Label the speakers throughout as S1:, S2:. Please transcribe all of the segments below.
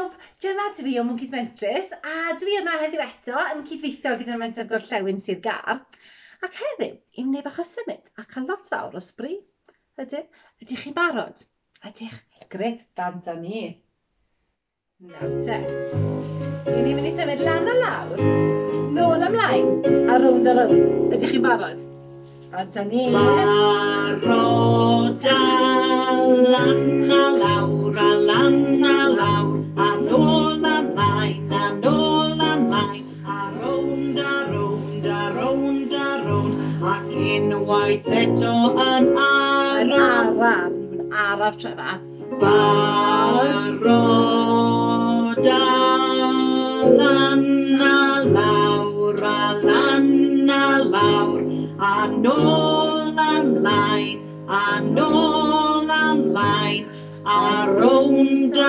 S1: bawb, Gemma dwi o Mwncis Mentrus a dwi yma heddiw eto yn cydweithio gyda Menter Gorllewin Sir Gâr ac heddiw i wneud bach o symud a cael lot fawr o sbri. Ydyn? Ydych chi'n barod? Ydych? Grêt, bant â ni. Nawr te. Ry'n ni'n mynd i symud lan a lawr, nôl ymlaen a rownd a rownd. Ydych chi'n barod? Bant â ni.
S2: Barod a lan a lawr a lan a lawr a nôl ymlaen a nôl ymlaen a rownd a rownd a rownd a rownd ac unwaith eto yn
S1: Yn
S2: araf.
S1: araf, yn araf tro yma.
S2: Barod a lan a lawr a lan a lawr a nôl ymlaen a nôl ymlaen a rownd a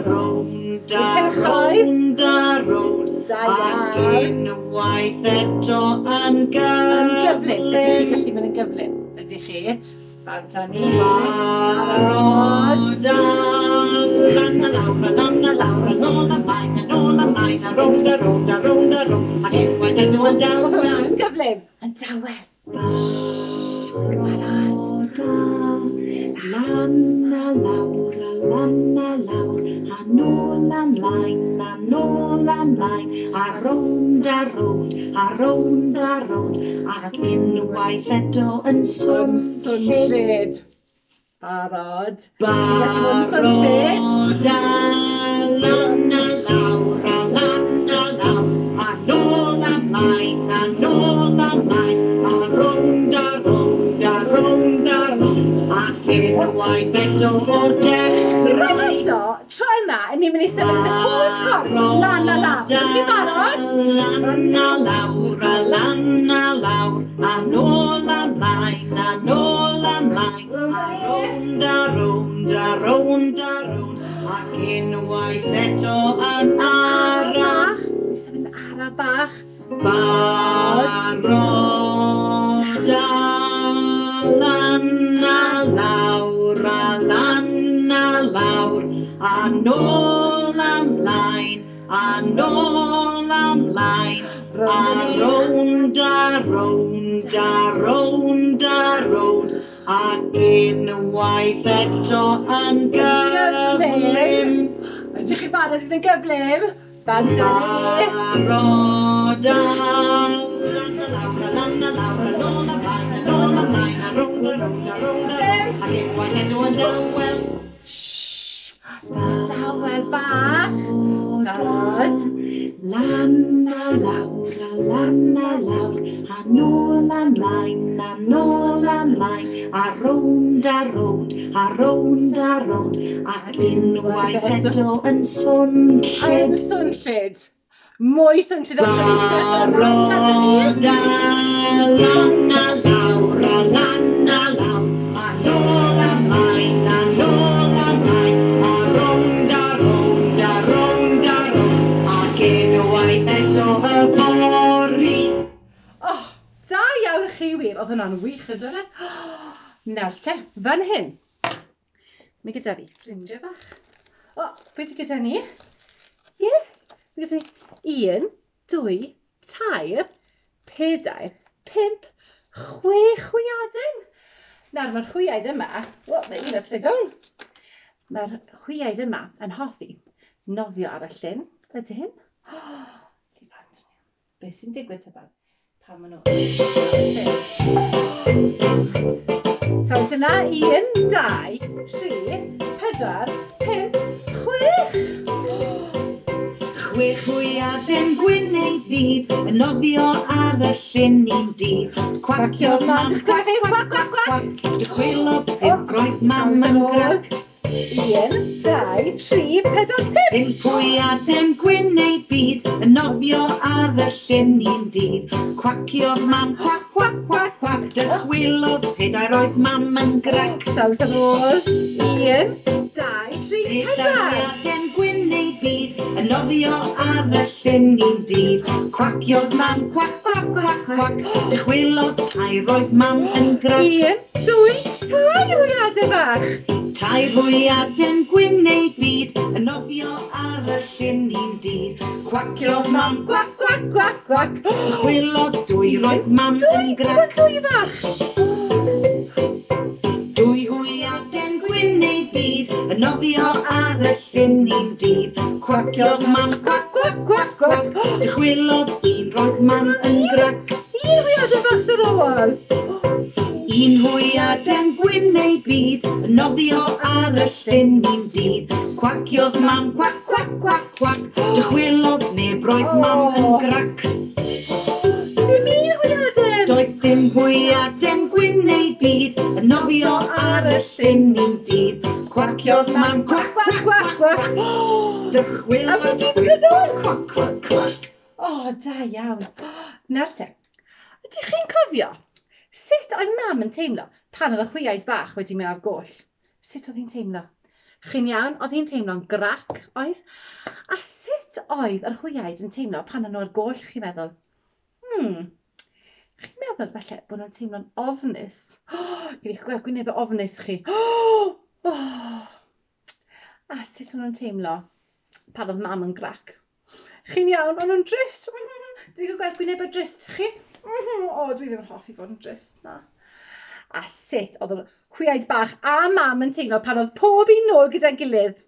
S2: rownd a
S1: Cylchoedd.
S2: rownd a rownd
S1: Da
S2: ac
S1: iawn.
S2: unwaith eto yn
S1: Yn gyflym. Ydych chi'n
S2: gyflym.
S1: gallu mynd yn gyflym? Ydych chi? Bant â ni.
S2: Barod a lan a lawr a lan a lawr a nôl ymlaen a nôl ymlaen a rownd a rownd a rownd a rownd ac unwaith eto yn
S1: Oedd
S2: dawel.
S1: hwnna'n gyflym. Yn dawel. Barod.
S2: Barod a lan a lawr a lan a lawr a nôl ymlaen a nôl ymlaen a rownd a rownd a rownd a rownd ac unwaith eto yn
S1: Yn
S2: swnllyd.
S1: swnllyd. Barod. Ydych chi'n gallu bod yn swnllyd?
S2: Barod a lan a lawr a lan a lawr a nôl ymlaen a nôl ymlaen a rownd a rownd a rownd a rownd ac unwaith eto o'r
S1: Rownd
S2: dechrau.
S1: eto, tro yma, ni'n mynd i symud yn holl corff lan a lawr.
S2: Barod
S1: Ydych chi'n
S2: a
S1: barod?
S2: lan a lawr a lan a lawr a nôl ymlaen a nôl ymlaen
S1: Rownd
S2: a
S1: â ni.
S2: rownd a rownd a rownd a rownd ac unwaith eto yn
S1: Yn araf
S2: araf.
S1: bach. Ni'n symud yn araf bach.
S2: Barod a lan a lawr a lan a lawr a nôl ymlaen a nôl ymlaen
S1: Rownd
S2: a
S1: â ni.
S2: rownd a rownd a rownd a rownd ac unwaith eto yn
S1: Yn gyflym.
S2: gyflym.
S1: Ydych chi'n barod i fynd yn gyflym? Bant â ni.
S2: Barod a lan a lawr a lan a lawr a nôl ymlaen a nôl ymlaen a rownd a rownd a rownd a rownd ac unwaith eto yn dawel.
S1: Shh. Dawel bach.
S2: Barod
S1: Barod.
S2: lan a lawr a lan a lawr a nôl ymlaen a nôl ymlaen a rownd a rownd a rownd a rownd ac
S1: Unwaith
S2: unwaith
S1: eto.
S2: eto yn
S1: Yn
S2: swnllyd.
S1: swnllyd. Mwy swnllyd am tro nesa tro yma. Bant â ni.
S2: Barod a lan a lawr a lan a lawr a nôl ymlaen a nôl ymlaen a rownd a rownd a rownd a rownd ac unwaith eto yfory.
S1: Oh, da iawn chi wir. Oedd hwnna'n wych yn doedd e? Nawr te, fan hyn. Mae gyda fi ffrindiau bach. O, pwy sydd gyda ni? Ie, mae gyda ni 1, 2, 3, 4, 5, 6 hwyaden. Nawr, mae'r hwyaid yma... O, mae un upside down. Mae'r hwyaid yma yn hoffi nofio ar y llyn. Ydy hyn? Oh, bant. Beth sy'n digwydd tybed? Pan maen nhw ar y llyn. Right. So oes yna 1, 2, 3, 4, 5, 6.
S2: Chwech hwyaden gwyn ei byd yn nofio ar y llyn un dydd. Cwaciodd mam,
S1: Cwac,
S2: cwac,
S1: cwac,
S2: cwac,
S1: cwac,
S2: cwac,
S1: cwac.
S2: cwac. Dychwelodd pump roedd mam
S1: Saws
S2: yn
S1: yn ôl.
S2: grac.
S1: 1, 2, 3, 4, 5.
S2: Pump hwyaden gwyn ei byd yn nofio ar y llyn un dydd. Cwaciodd mam, cwac, cwac, cwac, cwac. Dychwelodd pedair oedd mam yn grac.
S1: Saws yn ôl. 1, 2, 3,
S2: Pedair
S1: 4.
S2: hwyaden gwyn ei byd yn nofio ar y llyn un dydd. Cwaciodd mam, cwac, cwac, cwac, cwac. Dychwelodd tair oedd mam yn grac.
S1: 1, 2, 3 hwyaden bach.
S2: Tair hwyaden gwyn ei byd yn nofio ar y llyn un dydd. Cwaciodd mam,
S1: Gwac, gwac, gwac, gwac.
S2: Dychwelodd dwy, roedd mam yn
S1: Dwy,
S2: grac.
S1: dwy fach.
S2: Dwy hwyaden gwyn ei byd yn nofio ar y llyn un dydd. Cwaciodd mam,
S1: Gwac, gwac, gwac, gwac.
S2: Dychwelodd un, roedd mam yn grac.
S1: Un hwyaden bach sydd ar ôl.
S2: Un hwyaden gwyn ei byd yn nofio ar y llyn un dydd. Cwaciodd mam, cwac, cwac, cwac, cwac. Dychwelodd neb, roedd mam yn grac.
S1: Dim un hwyaden.
S2: Doedd dim hwyaden gwyn ei byd yn nofio ar y llyn un dydd. Cwaciodd mam,
S1: Gwac,
S2: cwac,
S1: gwac, gwac, gwac.
S2: Dychwelodd
S1: A ma' gyd yn ôl.
S2: Cwac, cwac, cwac.
S1: O, da iawn. Nawr te, ydych chi'n cofio sut oedd mam yn teimlo pan oedd y chwiaid bach wedi mynd ar goll? Sut oedd hi'n teimlo? Chi'n iawn, oedd hi'n teimlo'n grac, oedd? A sut oedd yr hwyaid yn teimlo pan o'n nhw ar goll, chi'n meddwl? Chi'n meddwl falle bod nhw'n teimlo'n ofnus? Oh, Gyd i'ch gweld gwynebau ofnus chi. Oh. A sut o'n nhw'n teimlo pan oedd mam yn grac? Chi'n iawn, o'n nhw'n drist. Dwi'n gweld gwynebau drist chi. O, dwi ddim yn hoffi fod yn drist, na. A sut oedd y hwyaid bach a mam yn teimlo pan oedd pob un nôl gyda'n gilydd.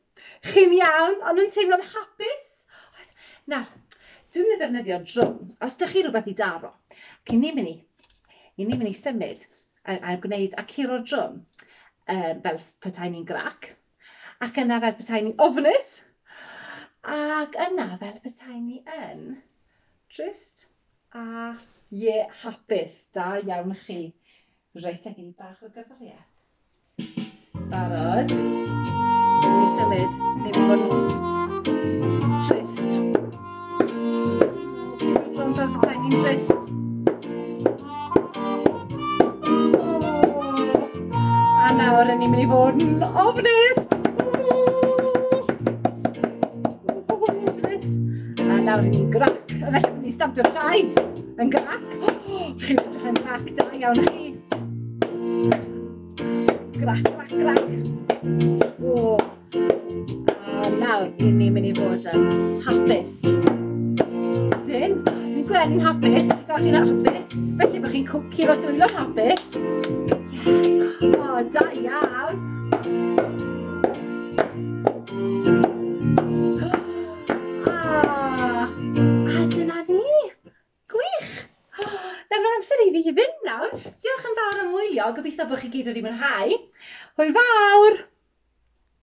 S1: Chi'n iawn, o'n nhw'n teimlo'n hapus. Nawr, dwi'n mynd i ddefnyddio drwm, os ydych chi rhywbeth i daro. Ac i ni'n mynd i, i ni'n mynd i symud a gwneud a curo'r drwm fel petai ni'n grac, ac yna fel petai ni'n ofnus, ac yna fel petai ni yn drist a ie, hapus. Da iawn chi. Reit, ac i ni bach o gerddoriaeth. Barod. Ni'n mynd i symud. Ni'n mynd i fod yn trist. Curo'r drwm fel petai ni'n drist. A nawr ni'n mynd i fod yn ofnus. Ofnus. A nawr ni'n grac. A felly ni'n stampio traed yn grac. Chi'n edrych yn grac, da iawn chi. Grac, grac, grac. O. A nawr ni'n mynd i fod yn hapus. Dyn, ni'n gweld ni'n hapus, ni'n gweld chi'n hapus. Felly bod chi'n curo dwylo'n hapus. Yeah. O, da iawn. A dyna ni. Gwych. Nawr mae'n amser i fi fynd nawr. Diolch yn fawr am wylio. Gobeithio bod chi gyd wedi mwynhau. Hwyl fawr!